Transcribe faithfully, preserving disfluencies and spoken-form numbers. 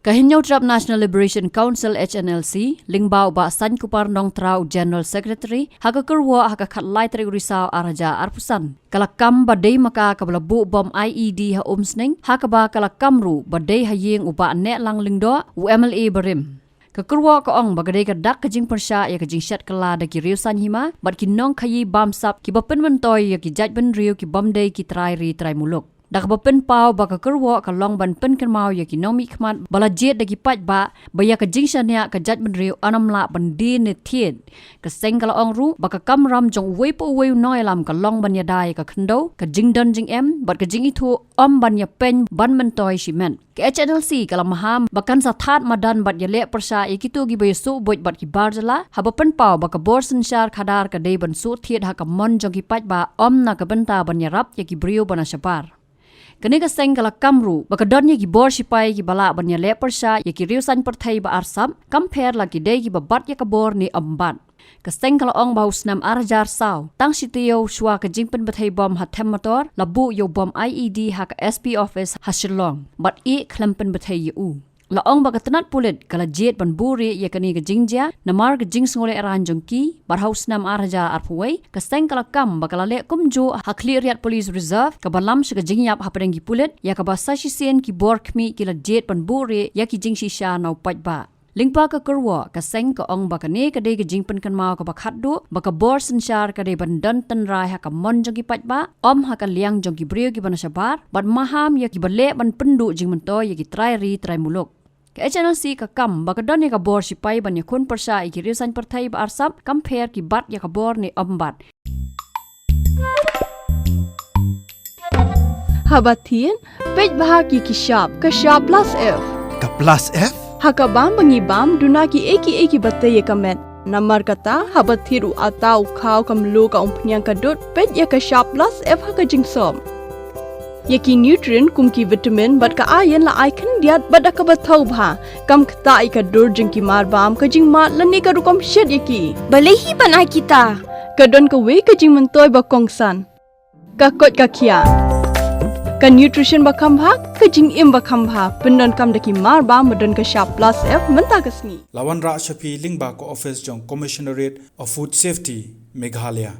Ka Hynñiewtrep National Liberation Council, H N L C, lyngba u Bah Saiñkupar Nongtrai, u General Secretary, ha ka kyrwoh ha ka khatlai tarik u Risaw arhajar arphew san, ka la kam ba dei ma ka kaba la buh bom I E D ha Umsning, ha kaba ka la kam ruh ba dei ha ïing u Bah Nehlang Lyngdoh, u M L A barim. Ka kyrwoh ka ong ba ka dei ka dak ka jingpyrshah ïa ka jingshet kylla da ki riew saiñ hima bad ki nongkhaïi bamsap kiba pynmyntoi ïa ki jaitbynriew ki bym dei ki trai ri trai muluk. Da kaba pynpaw ba ka kyrwoh ka long ban pynkynmaw ïa ki nongmihkhmat ba la jied da ki paidbah ba ïa ka jingshaniah ka jaitbynriew ym lah ban die ne thied. Ka seng ka la ong ruh ba ka kamram jong uwei pa uwei u nongïalam ka long ban ïada ïa ka khyndew, ka jingdon jingem bad ka jingithuh, ym ban ïapeiñ ban myntoi shimet. Ka H N L C ka la maham ba kan sa thad madan bad ïaleh pyrshah ïa kito kiba ïasuh buit bad ki bar jylla, haba pynpaw ba ka bor synshar khadar ka dei ban suh thied ha ka mon jong ki paidbah, ym na ka bynta ban ïarap ïa ki briew ba na shabar. Kane ka seng ka la kam ruh ba ka don ïa ki bor shipai kiba lah ban ïaleh pyrshah ïa ki riew saiñ pyrthei ba arsap, kam pher la ki dei kiba bat ïa ka bor ne ym bat. Ka seng ka la ong ba ha u snem arhajar saw, tang shi taïew shuwa ka jingpynbthei bom ha Themmator, la buh ïa u bom I E D ha ka S P office ha Shillong bad ïeh khlem pynbthei ïa u. La ong ba ka tnat pulit ka la jied ban buhrieh ïa kane ka jingjia namar ka jingsngewlehrain jong ki, bad ha u snem arhajar arphew wei, ka seng ka la kam ba ka la leh kumjuh ha Khliehriat Police Reserve, kaba lam sha ka jingïap hapdeng ki pulit, ïa kaba sa shisien ki bor khmih ki la jied ban buhrieh ïa ki jingshisha na u paidbah. Lyngba ka kyrwoh, ka seng ka ong ba kane ka dei ka jingpynkynmaw kaba khatduh ba ka bor synshar ka dei ban don tynrai ha ka mon jong ki paidbah, ym ha ka liang jong ki briew kiba na shabar, bad maham ïa kiba leh ban pynduh jingmyntoi ïa ki trai ri trai muluk. Ka H N L C ka kam ba ka don ïa ka bor shipai ban ïakhun pyrshah ïa ki riew saiñ pyrthei ba arsap, kam pher ki bat ïa ka bor ne ym bat. Haba thied, peit bha ïa ki shap, ka shap plus F. Ka plus F? Ha ka bam ba ngi bam, duna kiei kiei kiba tei ïa ka met. Namar kata, haba thied u atta, u khaw, ka mluh, ka umphniang, ka dud, peit ïa ka shap plus F ha ka jingsop. Ïa ki nutrient kum ki vitamin bad ka iron la ai khyndiat bad da kaba thaw bha. Kam ktah ïa ka dur jong ki marbam, ka jingmad lane ka rukom shet ïa ki. Balei hi ban ai kita? Ka don kawei ka jingmyntoi ba kongsan. Ka koit ka khiah. Ka nutrition ba kham bha, ka jingim ba kham bha, pyndonkam da ki marbam ba don ka shap plus F mynta ka sngi. La wanrah sha phi lyngba ka office jong Commissionerate of Food Safety, Meghalaya.